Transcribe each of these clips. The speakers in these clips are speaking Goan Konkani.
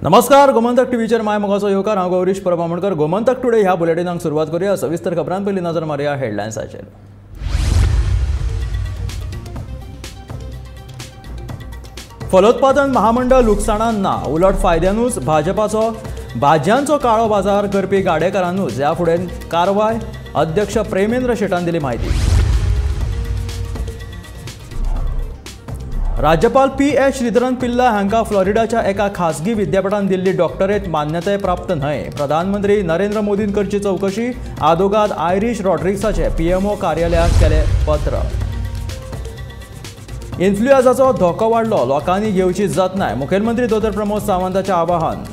नमस्कार, गोमंतक टीव्हीचेर my मोगाचो येवकार. हांव गौरीश परब आमोणकर. गोमंतक टुडे ह्या बुलेटिनाक सुरवात करूया. सविस्तर खबरां पयलीं नजर मारुया हेडलायन्साचेर. फलोत्पादन महामंडळ लुकसाणान ना, उलट फायद्यानूच. भाजपाचो भाजयांचो काळो बाजार करपी गाडेकारांनूच ह्या फुडें कारवाय, अध्यक्ष प्रेमेंद्र शेटान दिली म्हायती. राज्यपाल पी.एच. श्रीधरन पिल्ला हांकां फ्लॉरिडाच्या एका खासगी विद्यापीठान दिल्ली डॉक्टरेट मान्यताय प्राप्त न्हय. प्रधानमंत्री नरेंद्र मोदीन करची चवकशी. आदोगाद आयरीश रॉड्रिग्साचे पीएमओ कार्यालयाक केले पत्र. इन्फ्लुएन्झाचो धोको वाडलो, लोकांनी घेवची जतनाय. मुखेलमंत्री दोतोर प्रमोद सावंताचें आवाहन.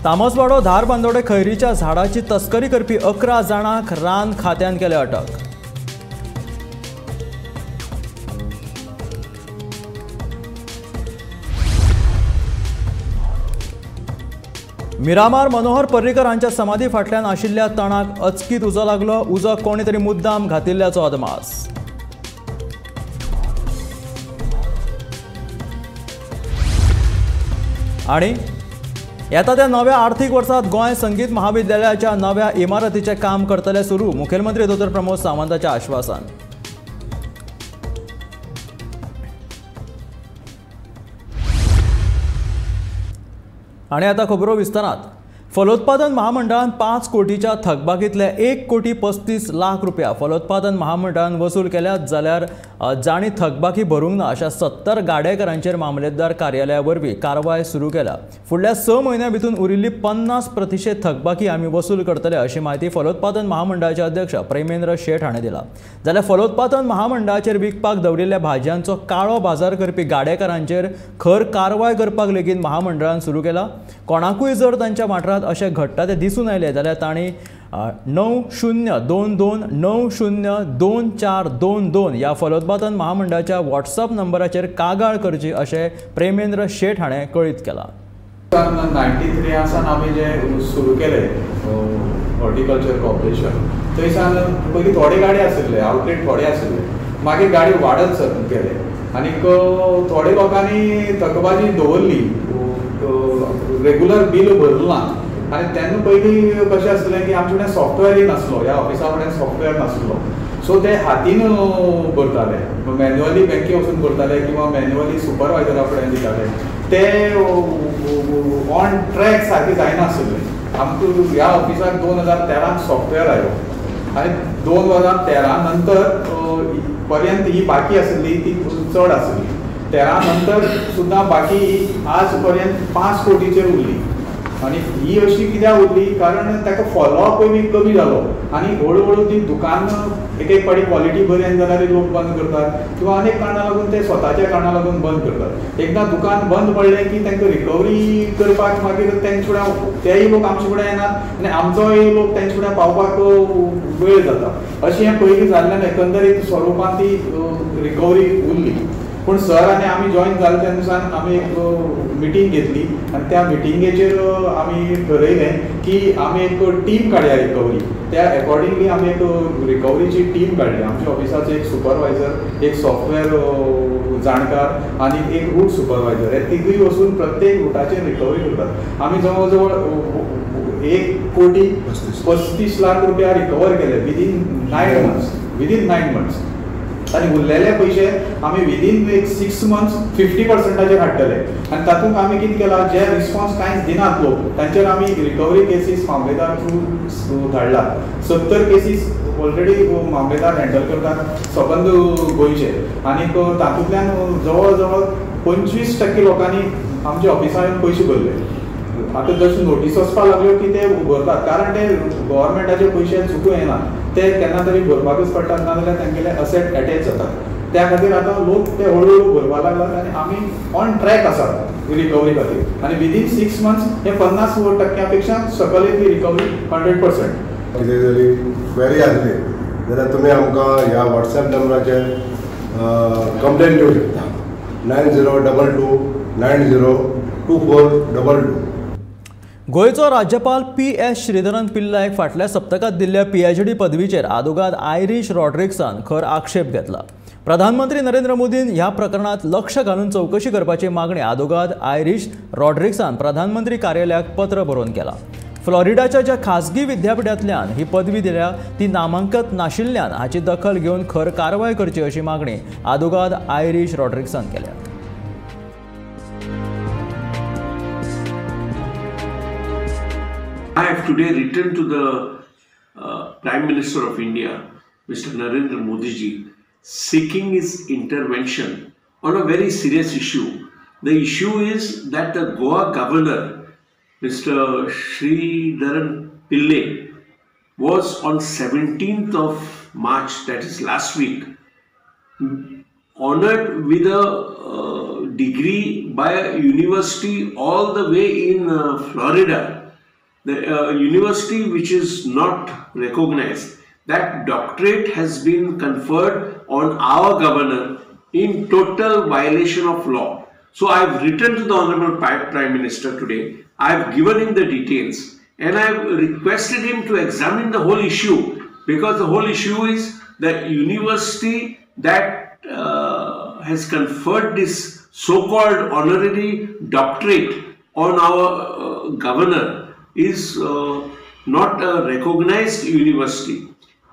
तामसवाडो धारबांदोडे खैरीच्या झाडाची तस्करी करपी 11 जाणांक रान खात्यान केले अटक. मिरामार मनोहर पर्रीकर हांच्या समाधी फाटल्यान आशिल्ल्या तणाक अचकीत उजो लागलो. उजो कोणी तरी मुद्दाम घातिल्ल्याचो अदमास. आनी येता त्या नव्या आर्थीक वर्सात गोंय संगीत महाविद्यालयाच्या नव्या इमारतीचें काम करतले सुरू. मुखेलमंत्री दोतोर प्रमोद सावंताचें आश्वासन. आनी आतां खबरो विस्तारात. फलोत्पादन महामंडळान 5 कोटीच्या थकबाकींतले 1,35,00,000 रुपया फलोत्पादन महामंडळान वसूल केल्यात. जाल्यार जांणी थकबाकी भरूंक ना अशा 70 गाडेकारांचेर मामलेदार कार्यालया वरवीं कारवाय सुरू केल्या. फुडल्या 6 म्हयन्यां भितर उरिल्ली 50% थकबाकी आमी वसूल करतले अशी म्हायती फलोत्पादन महामंडळाचे अध्यक्ष प्रेमेंद्र शेट हाणें दिला. जाल्यार फलोत्पादन महामंडळाचेर विकपाक दवरिल्ल्या भाजयांचो काळो बाजार करपी गाडेकारांचेर खर कारवाय करपाक लेगीत महामंडळान सुरू केला. कोणाकूय जर तांच्या वाठारांत अशें घडटा तें दिसून आयलें जाल्यार तांणी 9022 902422 ह्या फलोत्पादन महामंडळाच्या व्हॉट्सअप नंबराचेर कागाळ करची अशें प्रेमेंद्र शेट हाणें कळीत केलां. 93 सावन आमी जे सुरू केलें हॉर्टिकल्चर कॉर्पोरेशन, थंय सावन पयलीं थोडे गाडी आशिल्ले, आउटलेट थोडे आशिल्ले, मागीर गाडी वाडत सर गेले आनीक थोडे लोकांनी थकबाजी दवरली, रेगुलर बील भरलें ना. आनी तेन्ना पयलीं कशें आसलें की आमचे कडेन सॉफ्टवेअरय नासलो, ह्या ऑफिसा कडेन सॉफ्टवेअर नासलो, सो ते हातीन भरताले, मॅन्युअली बँके वचून भरताले किंवा मॅन्युअली सुपरवायजरा कडेन दिताले. ते ऑन ट्रॅक सारकें जायनासलें. आमकां ह्या ऑफिसाक 2013 सॉफ्टवेअर आयलो आनी 2013 नंतर पर्यंत ही बाकी आसली ती चड आसली. 13 नंतर सुद्दां बाकी आज पर्यंत 5 कोटीचेर उरली. आनी ही अशी कित्याक उरली, कारण ताका फॉलोअपय बी कमी जालो आनी हळू हळू ती दुकान एक एक फावटी क्वॉलिटी बरी आनी जाल्यार लोक बंद करतात किंवा अनेक कारणां लागून ते स्वताच्या कारणां लागून बंद करतात. एकदां दुकान बंद पडलें की तांकां रिकवरी करपाक मागीर तेंचे फुडें तेय लोक आमचे फुडें येनात आनी आमचोय लोक तेंचे फुडें पावपाक वेळ जाता. अशें हें पयलीं जाल्ल्यान एकंदरीत स्वरुपान ती रिकवरी उरली. पूण सर आनी आमी जॉयन जाले तेन्ना सावन आमी एक मिटींग घेतली आनी त्या मिटिंगेचेर आमी ठरयलें की आमी एक टीम काडया रिकवरी. त्या एकॉर्डिंगली आमी एक रिकवरीची टीम काडली. आमच्या ऑफिसाचो एक सुपरवायजर, एक सॉफ्टवेअर जाणकार आनी एक रूट सुपरवायजर, हे तिगूय वचून प्रत्येक रुटाचेर रिकवरी करतात. आमी जवळ जवळ 1,35,00,000 रुपया रिकवर केले विदीन 9 मंथ्स, विदीन 9 मंथ्स. आनी उरलेले पयशे आमी विदीन एक 6 मंथ्स 50%चेर हाडटले. आनी तातूंत आमी कितें केलां, जे रिस्पॉन्स कांयच दिनात लोक तांचेर आमी रिकवरी केसीस मामलेदार थ्रू धाडला. 70 केसीस ऑलरेडी मामलेदार हँडल करतात सबंद गोंयचे. आनीक तातूंतल्यान जवळ जवळ 25% लोकांनी आमच्या ऑफिसान येवन पयशे भरले. आतां जशें नोटीस वचपाक लागल्यो की ते भरतात, कारण ते गव्हर्मेंटाचे पयशे चुकूं येना, ते केन्ना तरी भरपाकूच पडटात, नाजाल्यार तांगेले असेट एटॅच जातात. त्या खातीर आतां लोक ते हळू हळू भरपाक लागलात आनी आमी ऑन ट्रॅक आसात रिकवरी खातीर. आनी विदीन 6 मंथ्स हे 50% पेक्षा सकयल येतली रिकवरी 100%. कितें जरी क्वेरी आसली जाल्यार तुमी आमकां ह्या व्हॉट्सएप नंबराचेर कंप्लेन दिवंक शकता 9022 902422. गोंयचो राज्यपाल पी.एस. श्रीधरन पिल्लायक फाटल्या सप्तकांत दिल्ल्या पीएचडी पदवीचेर आदोगाद आयरीश रॉड्रिक्सान खर आक्षेप घेतला. प्रधानमंत्री नरेंद्र मोदीन ह्या प्रकरणात लक्ष घालून चवकशी करपाची मागणी आदोगाद आयरीश रॉड्रिक्सान प्रधानमंत्री कार्यालयाक पत्र बरोवन केला. फ्लॉरिडाच्या ज्या खासगी विद्यापीठांतल्यान ही पदवी दिल्या ती नामांकत नाशिल्ल्यान हाची दखल घेवन खर कारवाय करची अशी मागणी आदोगाद आयरीश रॉड्रिक्सान केल्या. I have today written to the Prime Minister of India, Mr. Narendra Modi ji, seeking his intervention on a very serious issue. The issue is that the Goa governor, Mr. Sridharan Pillai, was on 17th of March, that is last week, honored with a degree by a university all the way in Florida. The university which is not recognized. That doctorate has been conferred on our governor in total violation of law. So I have written to the Honorable Prime Minister today. I have given him the details and I have requested him to examine the whole issue, because the whole issue is the university that has conferred this so-called honorary doctorate on our governor is not a recognized university.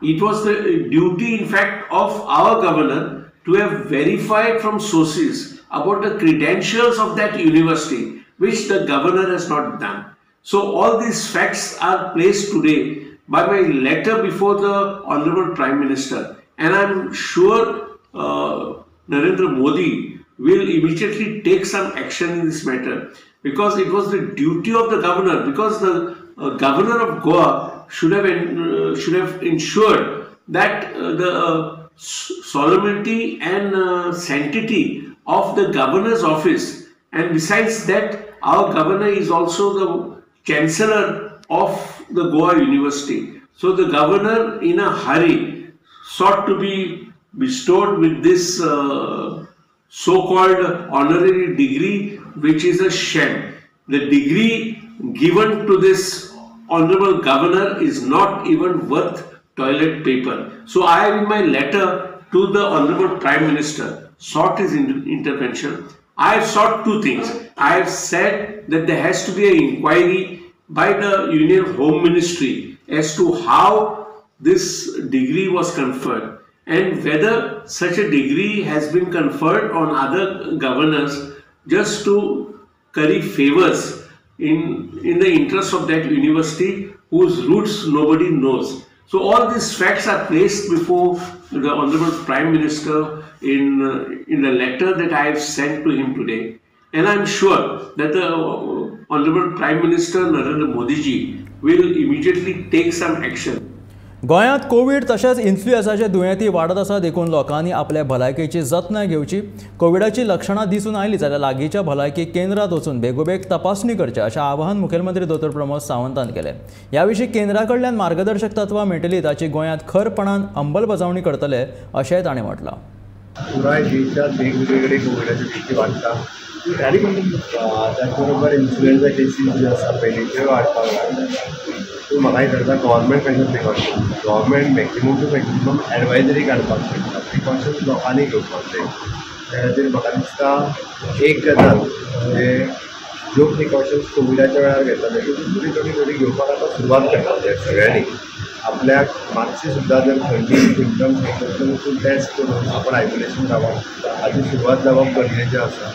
It was the duty, in fact, of our governor to have verified from sources about the credentials of that university, which the governor has not done. So all these facts are placed today by my letter before the Honorable Prime Minister, and I'm sure Narendra Modi will immediately take some action in this matter, because it was the duty of the governor, because the governor of Goa should have ensured that the solemnity and sanctity of the governor's office, and besides that, our governor is also the chancellor of the Goa University. So the governor, in a hurry, sought to be bestowed with this so-called honorary degree, which is a sham. The degree given to this honorable governor is not even worth toilet paper. So I have, in my letter to the Honorable Prime Minister, sought his intervention. I have sought two things. I have said that there has to be an inquiry by the Union Home Ministry as to how this degree was conferred and whether such a degree has been conferred on other governors just to curry favors in the interest of that university whose roots nobody knows. So all these facts are placed before the Honorable Prime Minister in the letter that I have sent to him today. And I am sure that the Honorable Prime Minister Narendra Modi ji will immediately take some action. गोंयांत कोवीड तशेंच इन्फ्लुएन्साचे दुयेंती वाडत आसा, देखून लोकांनी आपल्या भलायकेची जतनाय घेवची. कोविडाची लक्षणां दिसून आयली जाल्यार लागींच्या भलायकी केंद्रांत वचून बेगोबेग तपासणी करची अशें आवाहन मुखेलमंत्री दोतोर प्रमोद सावंतान केलें. ह्या विशीं केंद्रा कडल्यान मार्गदर्शक तत्वां मेळटली ताची गोंयांत खरपणान अंमलबजावणी करतले अशेंय ताणें म्हटलां. पुराय देशांत वेगवेगळे कोविडाचे केसी वाडटा, त्याचबरोबर इन्फ्लुएन्जा केसीस ज्यो आसा पयलींच्यो वाडपाक लागल्या. सो म्हाका दिसता गव्हर्मेंट कशें precaution, government maximum to maximum advisory काडपाक शकता, प्रिकॉशन्स लोकांनी घेवपाक जाय. त्या खातीर म्हाका दिसता एक गजाल म्हणजे ज्यो प्रिकॉशन्स कोविडाच्या वेळार घेतले त्यो थोडी थोडी थोडी घेवपाक आतां सुरवात करपाक जाय सगळ्यांनी. आपल्याक मातशी सुद्दां जर थंडी सिमटम्स येतले वचून टेस्ट करून आपण आयसोलेशन रावप हाची सुरवात जावप गरजेचें आसा.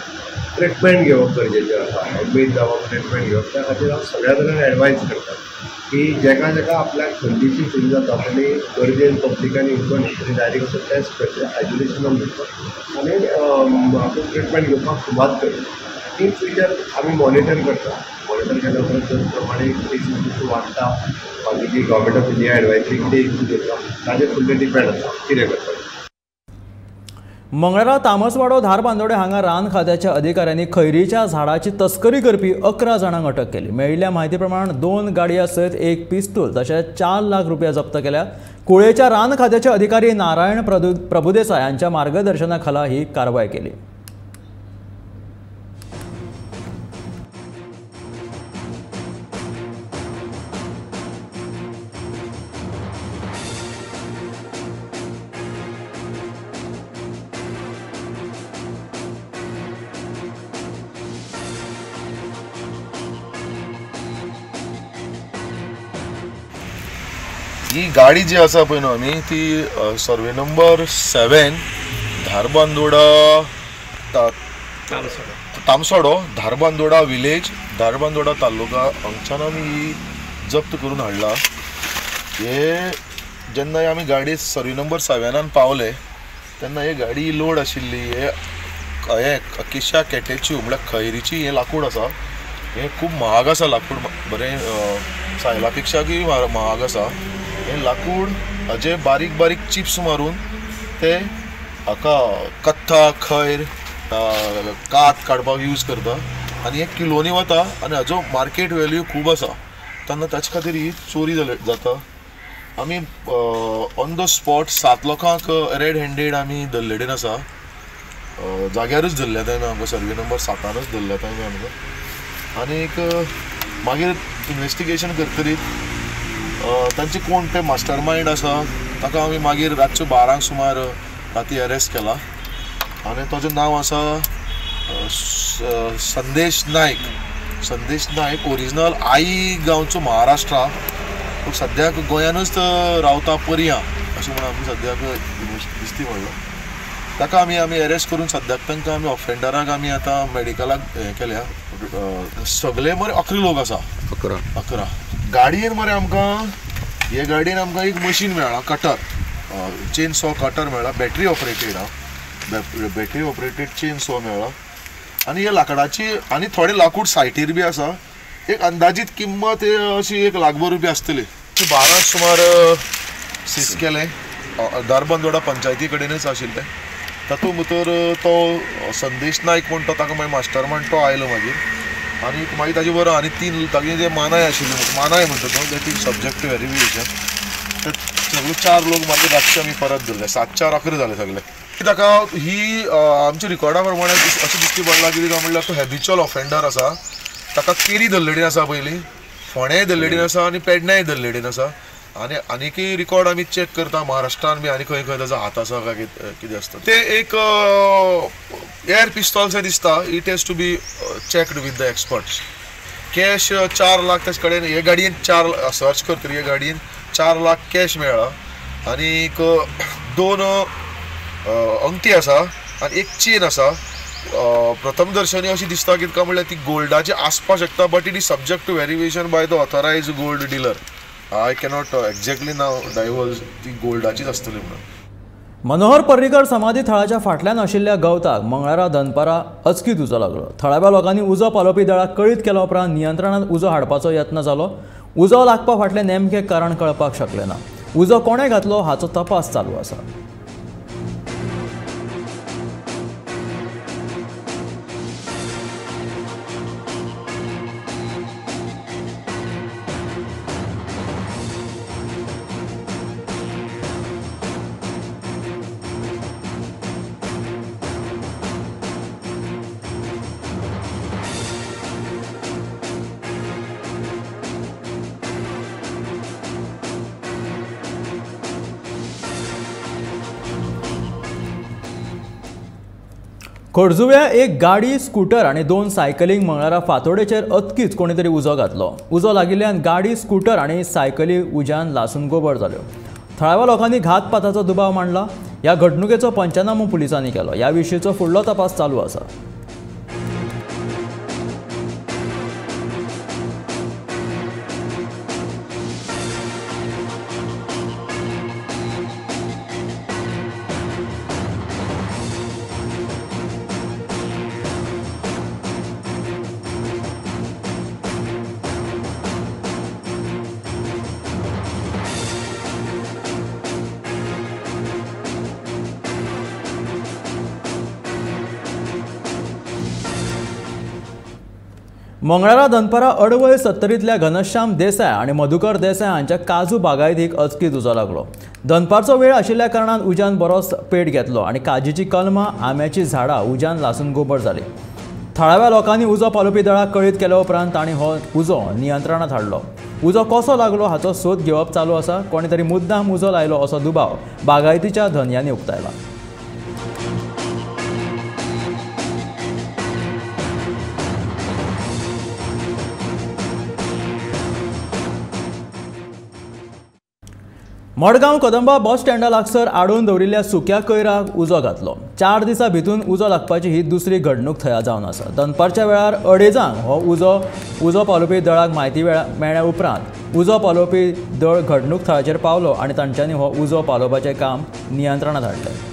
ट्रिटमेंट घेवप गरजेचें आसा, एडमीट जावप, ट्रिटमेंट घेवप. त्या खातीर हांव सगळ्या जाणांक एडवायज करता की जेका जेका आपल्याक थंडीची फील जाता तेणी गरजेन पब्लिकान येवचो न्ही, तेणी डायरेक्ट असो टेस्ट करचें, आयसोलेशनान वचचो आनी आपूण ट्रिटमेंट घेवपाक सुरवात करची. इन फ्युचर आमी मॉनिटर करता, मॉनिटर केल्या उपरांत जर प्रमाणे केसीस वाडटा मागीर गव्हर्मेंट ऑफ इंडिया एडवायजरी कितें इशू करता ताजेर फुडलें डिपेंड आसा कितें करता. मंगळारा तामसवाडो धारबांदोडे हांगा रान खात्याच्या अधिकाऱ्यांनी खैरीच्या झाडाची तस्करी करपी 11 जाणांक अटक केली. मेळिल्ल्या म्हायती प्रमाण 2 गाडयां सयत 1 पिस्तूल तशेंच 4 लाख रुपया जप्त केल्या. कुळेच्या रान खात्याचे अधिकारी नारायण प्रभुदेसाय हांच्या मार्गदर्शना खाला ही कारवाय केली. ही गाडी जी आसा पळय न्हू आमी ती survey number 7 Dharbandora Tamsodo Dharbandora village Dharbandora taluka हांगच्यान आमी ही जप्त करून हाडला. हे जेन्ना आमी गाडी सर्वे नंबर 7 पावले तेन्ना ही गाडी लोड आशिल्ली. हे हे अकेशा कॅटेच्यू म्हळ्यार खैरीची हें लाकूड आसा. हें खूब महाग आसा लाकूड, बरें सायला पेक्षा की महाग आसा हें लाकूड. हाजे बारीक बारीक चिप्स मारून ते हाका कत्था खैर कात काडपाक यूज करता आनी हे किलोनी वता आनी हाजो मार्केट वेल्यू खूब आसा. तेन्ना ताचे खातीर ही चोरी जाता. आमी ऑन the spot 7 लोकांक रेड हँडेड आमी धरलेडेन आसा. जाग्यारूच धरल्या तेन्ना आमकां सर्वे नंबर 7 धरल्या तेन्ना आमकां. आनीक मागीर इन्वेस्टिगेशन करतरीत तांचे कोण ते मास्टर मायंड आसा ताका आमी मागीर रातचे 12 सुमार राती अरेस्ट केला आनी ताजें नांव आसा संदेश नायक. संदेश नायक ओरिजिनल आई गांवचो महाराष्ट्रा, पूण सद्याक गोंयानूच रावता पर्यां अशें म्हणून आमी सद्याक दिसती पडलो. ताका आमी आमी अरेस्ट करून सद्याक तांकां आमी ऑफेंडराक आमी आतां मेडिकलाक हें केल्या. सगळे मरे 11 लोक आसा. 11 गाडयेन मरे आमकां हे गाडयेन आमकां एक मशीन मेळ्ळा, कटर, चेन सॉ कटर मेळ्ळा, बॅटरी ऑपरेटेड आहा, बॅटरी ऑपरेटेड चेन सॉ मेळ्ळा. आनी हे लाकडाची आनी थोडे लाकूड सायटीर बी आसा. एक अंदाजीत किंमत अशी 1 लाख रुपया आसतली. 12 सुमार सीज केलें धारबांदोडा पंचायती कडेनच आशिल्लें. तातूंत भितर तो संदेश नायक म्हण तो ताका मागीर मास्टर मायंड तो आयलो मागीर आनी मागीर ताजे बरोबर आनी 3 तागे जे मानाय आशिल्ले, मानाय म्हणटा तो, that is subject to verification. ते सगळे 4 लोक मागीर रातचे आमी परत धरले. 7 4 11 जाले सगळे. ताका ही आमच्या रिकॉर्डा प्रमाणे अशें दिश्टी पडलां कितें काय म्हणल्यार तो हॅबिच्युअल ऑफेंडर आसा. ताका केरी धरलेडीन आसा, पयलीं फोंडेय धरलेडीन आसा आनी पेडण्याय धरलेडीन आसा. आनी आनीकय रिकॉर्ड आमी चॅक करता महाराष्ट्रान बी आनी खंय खंय ताजो हात आसा काय कितें आसता. ते एक एयर पिस्तॉल दिसता. It has to be checked with the experts. Cash 4 lakh ताजे कडेन हे गाडयेन 4 सर्च करतरी हे गाडयेन 4 लाख कॅश मेळ्ळा आनी 2 अंगठी आसा आनी एक चेन आसा. प्रथम दर्शनी अशी दिसता कितें काय म्हणल्यार ती गोल्डाची आसपाक शकता, but it is subject to verification by the authorised gold dealer. I cannot exactly now divulge ती गोल्डाचीच आसतली म्हणून. मनोहर पर्रीकर समाधी थळाच्या फाटल्यान आशिल्ल्या गवताक मंगळारा दनपारा अचकीत उजो लागलो. थळाव्या लोकांनी उजो पालोवपी दळाक कळीत केल्या उपरांत नियंत्रणांत उजो हाडपाचो यत्न जालो. उजो लागपा फाटलें नेमकें कारण कळपाक शकलें ना. उजो कोणें घातलो हाचो तपास चालू आसा. खोर्जुव्या एक गाडी, स्कूटर आनी 2 सायकलींक मंगळारा फांतोडेचेर अचकीत कोणी तरी उजो घातलो. उजो लागिल्ल्यान गाडी, स्कूटर आनी सायकली उज्यान लासून गोबर जाल्यो. थळाव्या लोकांनी घातपाताचो दुबाव मांडला. ह्या घडणुकेचो पंचनामो पुलिसांनी केलो. ह्या विशींचो फुडलो तपास चालू आसा. मंगळारा दनपारा अडवय 70तल्या घनश्याम देसाय आनी मधुकर देसाय हांच्या काजू बागायतीक अचकीत उजो लागलो. दनपारचो वेळ आशिल्ल्या कारणान उज्यान बरोच पेट घेतलो आनी काजीची कलमां, आंब्याचीं झाडां उज्यान लासून गोबर जाली. थळाव्या लोकांनी उजो पालोवपी दळाक कळीत केल्या उपरांत तांणी हो उजो नियंत्रणांत हाडलो. उजो कसो लागलो हाचो सोद घेवप चालू आसा. कोणी तरी मुद्दाम उजो लायलो असो दुबाव बागायतीच्या धनयांनी उक्तायला. मडगांव कदंबा बस स्टँडा लागसर आडोवन दवरिल्ल्या सुक्या कोयराक उजो घातलो. 4 दिसां भितून उजो लागपाची ही दुसरी घडणूक थंय जावन आसा. दनपारच्या वेळार 2:30 हो उजो पालोवपी दळाक म्हायती मेळ्ळ्या उपरांत उजो पालोवपी दळ घडणूक थळाचेर पावलो आनी तांच्यांनी हो उजो पालोवपाचें काम नियंत्रणांत हाडलें.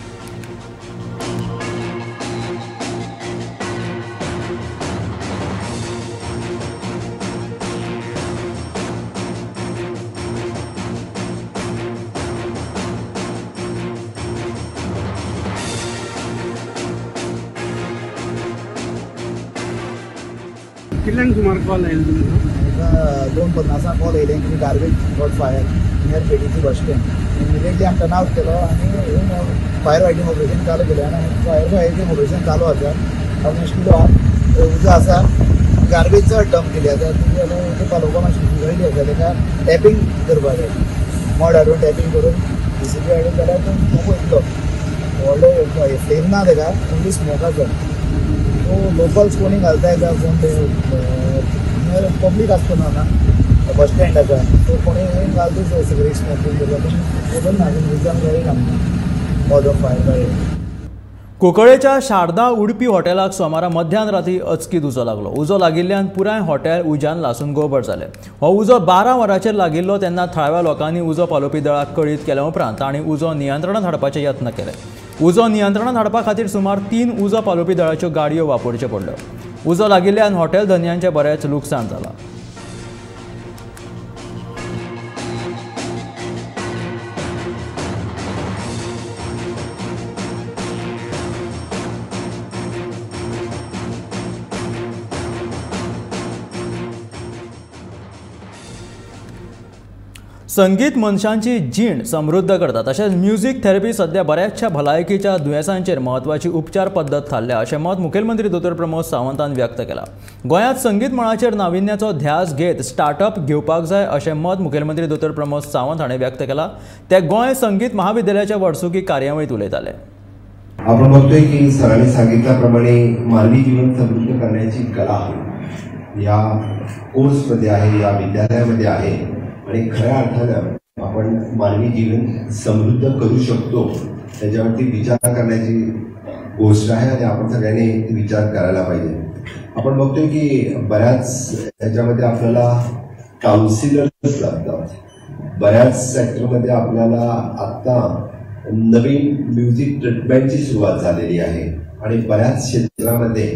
कितल्यांक सुमार कॉल आयलो तुमकां? 2:50 कॉल येयले की garbage got fire near PTC bus stand. Immediately आमी टर्न आवट केलो आनी फायर फायटींग ऑपरेशन चालू केलें आनी फायर फायटींग ऑपरेशन चालू आसा. मुश्कील उजो आसा, गार्बेज चड डंप केली आसा, ती जाल्यार उजो पालोवपाक मातशी डिफिकल्टी आसा. ताका टॅपींग करपाक जाय, मड हाडून टॅपींग करून जीसीबी हाडून जाल्यार तो स्मोक वयतलो. व्हडलो फ्लेम ना ताका, ओन्ली स्मोक आसा. सो लोकल्स कोणी घालता येता, कोण ते पब्लीक आसता ना बस स्टँड आसा, सो कोणी घालता सिगरेट स्मोकींग करता, पूण खबर ना रिजन कळना आमकां कॉज ऑफ फायर काय. कुंकळेच्या शारदा उडपी हॉटेलाक सोमारा मध्यान राती अचकीत उजो लागलो. उजो लागिल्ल्यान पुराय हॉटेल उज्यान लासून गोबर जालें. हो उजो 12 वरांचेर लागिल्लो तेन्ना थळाव्या लोकांनी उजो पालोवपी दळाक कळीत केल्या उपरांत तांणी उजो नियंत्रणांत हाडपाचे यत्न केले. उजो नियंत्रणांत हाडपा खातीर सुमार 3 उजो पालोवपी दळाच्यो गाडयो वापरच्यो पडल्यो. उजो लागिल्ल्यान हॉटेल धनयांचें बरेंच लुकसाण जालां. संगीत मनशांची जीण समृद्ध करता, तशेंच म्युझिक थेरपी सध्या बऱ्याचशा भलायकीच्या दुयेंसांचेर म्हत्वाची उपचार पद्दत थारल्या अशें मत मुखेलमंत्री दोतोर प्रमोद सावंतान व्यक्त केलां. गोंयांत संगीत मळाचेर नाविन्याचो ध्यास घेत स्टार्टअप घेवपाक जाय अशें मत मुखेलमंत्री दोतोर प्रमोद सावंत हाणें व्यक्त केलां. ते गोंय संगीत महाविद्यालयाच्या वर्सुकी कार्यावळींत उलयताले. आपण बघतोय की सरांनी सांगितल्याप्रमाणे मानवी जीवन समृद्ध करण्याची कला या कोर्समध्ये आहे, या विद्यालयामध्ये आहे आणि खऱ्या अर्थानं आपण मानवी जीवन समृद्ध करू शकतो त्याच्यावरती विचार करण्याची गोष्ट आहे आणि आपण सगळ्यांनी विचार करायला पाहिजे. आपण बघतोय की बऱ्याच ह्याच्यामध्ये आपल्याला काउन्सिलर्स लागतात, बऱ्याच सेक्टरमध्ये आपल्याला आत्ता नवीन म्युझिक ट्रीटमेंटची सुरुवात झालेली आहे आणि बऱ्याच क्षेत्रामध्ये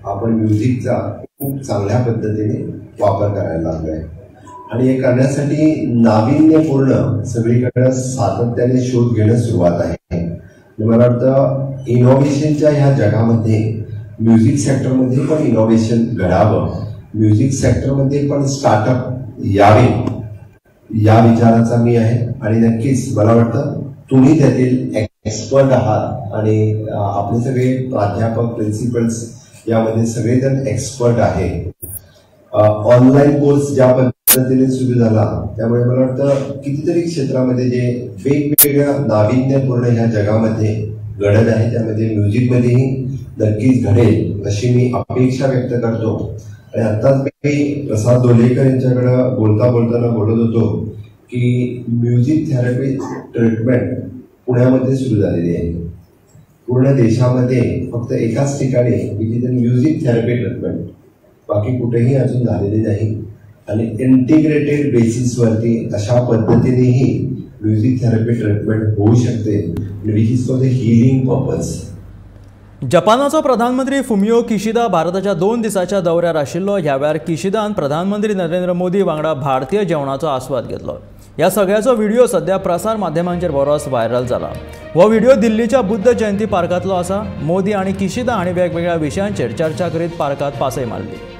आपण म्युझिकचा खूप चांगल्या पद्धतीने वापर करायला लागलो आहे आणि हे करण्यासाठी नाविन्यपूर्ण सगळीकडे सातत्याने शोध घेणं सुरुवात आहे. मला वाटतं इनोव्हेशनच्या ह्या जगामध्ये म्युझिक सेक्टरमध्ये पण इनोव्हेशन घडावं, म्युझिक सेक्टरमध्ये पण स्टार्टअप यावे या विचाराचा मी आहे आणि नक्कीच मला वाटतं तुम्ही त्यातील एक्सपर्ट आहात आणि आपले सगळे प्राध्यापक प्रिन्सिपल्स यामध्ये सगळेजण एक्सपर्ट आहे. ऑनलाईन कोर्स ज्या पद्धतीने सुरू झाला त्यामुळे मला वाटतं कितीतरी क्षेत्रामध्ये जे वेगवेगळ्या नाविन्यपूर्ण ह्या जगामध्ये घडत आहे त्यामध्ये म्युझिकमध्येही नक्कीच घडेल अशी मी अपेक्षा व्यक्त करतो. आणि आत्ताच मी प्रसाद दोलेकर यांच्याकडं बोलता बोलताना बोलत होतो की म्युझिक थेरपी ट्रीटमेंट पुण्यामध्ये सुरू झालेली आहे. पूर्ण देशामध्ये फक्त एकाच ठिकाणी की जिथे म्युझिक थेरपी ट्रीटमेंट, बाकी कुठेही अजून झालेली नाही आणि इंटिग्रेटेड बेसिसवरती अशा पद्धतीनेही म्युझिक थेरपी ट्रीटमेंट होऊ शकते which is for the healing purpose. जपानाचो प्रधानमंत्री फुमियो किशिदा भारताच्या 2 दिसांच्या दौऱ्यार आशिल्लो. ह्या वेळार किशिदान प्रधानमंत्री नरेंद्र मोदी वांगडा भारतीय जेवणाचो आस्वाद घेतलो. ह्या सगळ्याचो व्हिडिओ सध्या प्रसार माध्यमांचेर बरोच व्हायरल जाला. हो व्हिडिओ दिल्लीच्या बुद्ध जयंती पार्कांतलो आसा. मोदी आनी किशिदा हांणी वेगवेगळ्या विशयांचेर चर्चा करीत पार्कांत पासय मारली.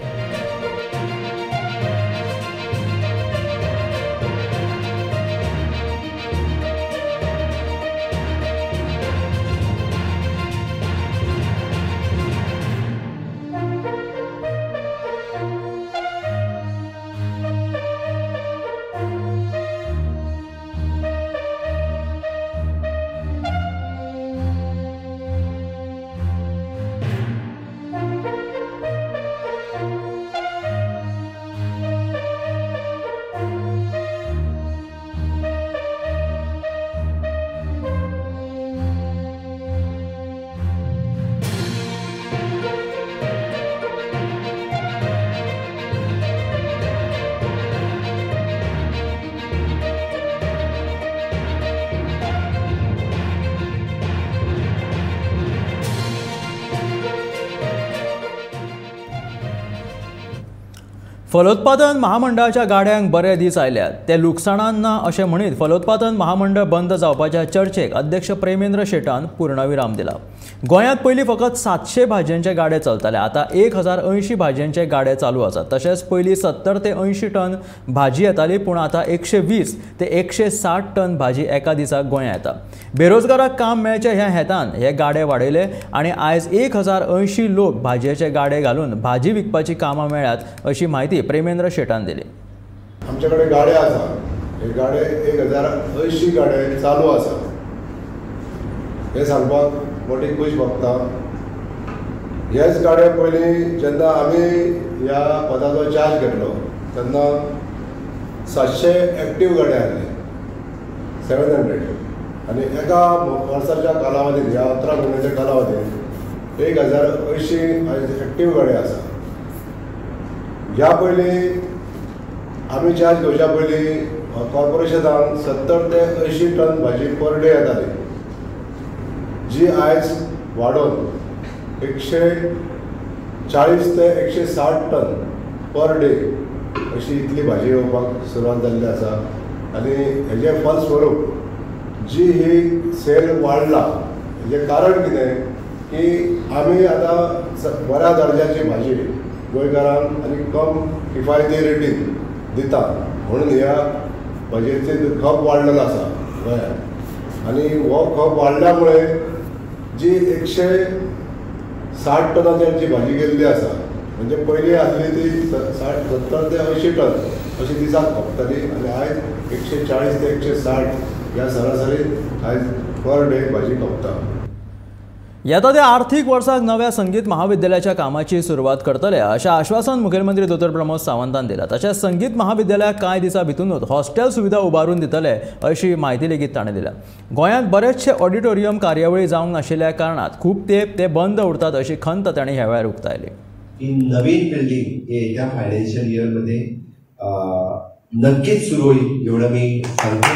फलोत्पादन महामंडळाच्या गाड्यांक बरे दीस आयल्यात, ते लुकसाणान ना अशें म्हणीत फलोत्पादन महामंडळ बंद जावपाच्या चर्चेक अध्यक्ष प्रेमेंद्र शेटान पूर्णविराम दिला. गोंयांत पयलीं फकत 700 भाजयांचे गाडे चलताले, आतां 1080 भाजयांचे गाडे चालू आसात. तशेंच पयलीं 70 ते 80 टन भाजी येताली, पूण आतां 120 ते 160 टन भाजी एका दिसाक गोंयांत येता. बेरोजगाराक काम मेळचें ह्या हेतान हे गाडे वाडयले आनी आयज 1080 लोक भाजयेचे गाडे घालून भाजी विकपाची कामां मेळ्ळ्यात अशी म्हायती प्रेमेंद्र शेटान दिली. आमच्याकडे गाडे आसा, हे गाडे 1080 गाडे चालू आसा हे सांगपाक मोठी खूश भोगता. हेच गाडे पयलीं जेन्ना आमी ह्या पदाचो चार्ज घेतलो तेन्ना 700 एक्टीव गाडे आसले, 700, आनी एका वर्साच्या कालावधीत ह्या 11 म्हयन्याच्या कालावधीत 1080 एक्टीव गाडे आसा. ह्या पयलीं आमी चार्ज घेवच्या पयलीं कॉर्पोरेशनान 70 ते 80 टन भाजी पर डे येताली, जी आयज वाडोवन 140 ते 160 टन पर डे अशी इतली भाजी येवपाक सुरवात जाल्ली आसा. आनी हेजें फलस्वरूप जी ही सेल वाडला हेजें कारण कितें की आमी आतां बऱ्या दर्जाची भाजी गोंयकारांक आनी कम किफायती रेटीन दिता, म्हणून ह्या भाजयेचे खप वाडलेलो आसा गोंयांत. आनी हो खप वाडल्या मुळे जी 160 टनाची जी भाजी गेल्ली आसा, म्हणजे पयलीं आसली ती 70 ते 80 टन अशी दिसाक खपताली आनी आयज 140 ते 160 ह्या सरासरी आयज पर डे भाजी खपता. येता त्या आर्थीक वर्साक नव्या संगीत महाविद्यालयाच्या कामाची सुरवात करतले अशें आश्वासन मुखेलमंत्री दोतोर प्रमोद सावंतान दिलां. तशेंच संगीत महाविद्यालयाक कांय दिसां भितरूच हॉस्टेल सुविधा उबारून दितले अशी म्हायती लेगीत ताणें दिल्या. गोंयांत बरेचशे ऑडिटोरियम कार्यावळी जावंक नाशिल्ल्या कारणान खूब तेंप ते बंद उरतात अशी खंत ताणें ह्या वेळार उक्तायली. ही नवीन बिल्डिंग येत्या फायनान्शियल इयरमध्ये नक्कीच सुरू होईल एवढं मी सांगतो.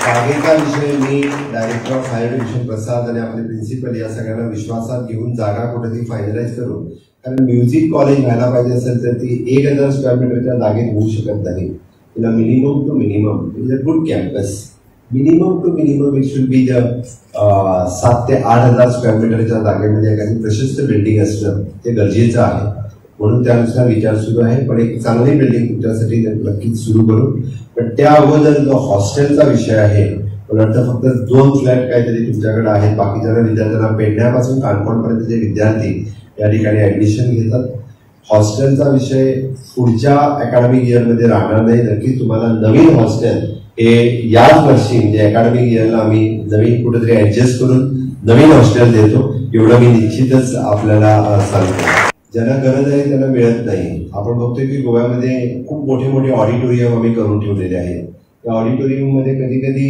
जागेचा विषय मी director of higher education Prasad आणि आपले प्रिन्सिपल या सगळ्यांना विश्वासात घेऊन जागा कुठेतरी फायनलाइज करू, कारण म्युझिक कॉलेज व्हायला पाहिजे असेल तर ती 1000 स्क्वेअर मीटरच्या जागेत होऊ शकत नाही. तिला minimum to minimum it is a good campus, minimum to minimum it should be the 7 ते 8,000 स्क्वेअर मीटरच्या जागेमध्ये एखादी प्रशस्त बिल्डिंग असणं ते गरजेचं आहे, म्हणून त्यानुसार विचार सुरू आहे. पण एक चांगली बिल्डिंग तुमच्यासाठी नक्कीच सुरू करू. पण त्या अगोदर जो हॉस्टेलचा विषय आहे, मला वाटतं फक्त 2 फ्लॅट काहीतरी तुमच्याकडे आहेत, बाकीच्या विद्यार्थ्यांना पेडण्यापासून काणकोणपर्यंतचे विद्यार्थी या ठिकाणी ॲडमिशन घेतात. हॉस्टेलचा विषय पुढच्या अकॅडमिक इयरमध्ये राहणार नाही. नक्की तुम्हाला नवीन हॉस्टेल हे याच वर्षी म्हणजे अकॅडमिक इयरला आम्ही नवीन कुठेतरी ॲडजस्ट करून नवीन हॉस्टेल देतो एवढं मी निश्चितच आपल्याला सांगतो. ज्यांना गरज आहे त्यांना मिळत नाही. आपण बघतोय की गोव्यामध्ये खूप मोठे मोठे ऑडिटोरियम आम्ही करून ठेवलेले आहेत. त्या ऑडिटोरियममध्ये कधी कधी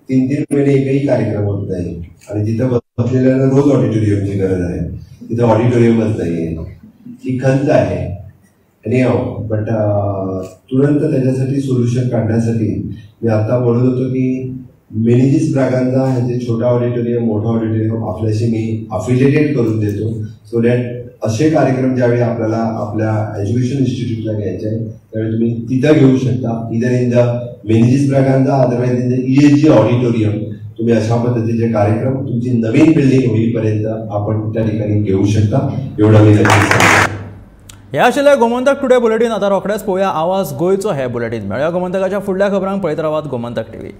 3-3 महिने एकही कार्यक्रम होत नाही आणि जिथं बसलेल्यांना रोज ऑडिटोरियमची गरज आहे तिथं ऑडिटोरियमच नाही आहे. ही खंत आहे आणि बट तुरंत त्याच्यासाठी सोल्युशन काढण्यासाठी मी आता बोलत होतो की मेनेजिस ब्रागांजा ह्याचे छोटा ऑडिटोरियम मोठा ऑडिटोरियम आपल्याशी मी अफिलिएटेड करून देतो, सो that असे कार्यक्रम ज्यावेळी आपल्याला आपल्या एज्युकेशन इन्स्टिट्यूटला घ्यायचे आहे त्यावेळी तुम्ही तिथं घेऊ शकता, either in the Menezes Braganza otherwise in the ESG auditorium. तुम्ही अशा पद्धतीचे कार्यक्रम तुमची नवीन बिल्डिंग होईपर्यंत आपण त्या ठिकाणी घेऊ शकता एवढं मी नक्की सांगतो. ह्या आशिल्लें गोमंतक टुडे बुलेटीन. आतां रोखडेंच पळोवया आवाज गोंयचो हे बुलेटीन. मेळया गोमंतकाच्या फुडल्या खबरांक. पळयत रावात गोमंतक टीव्ही.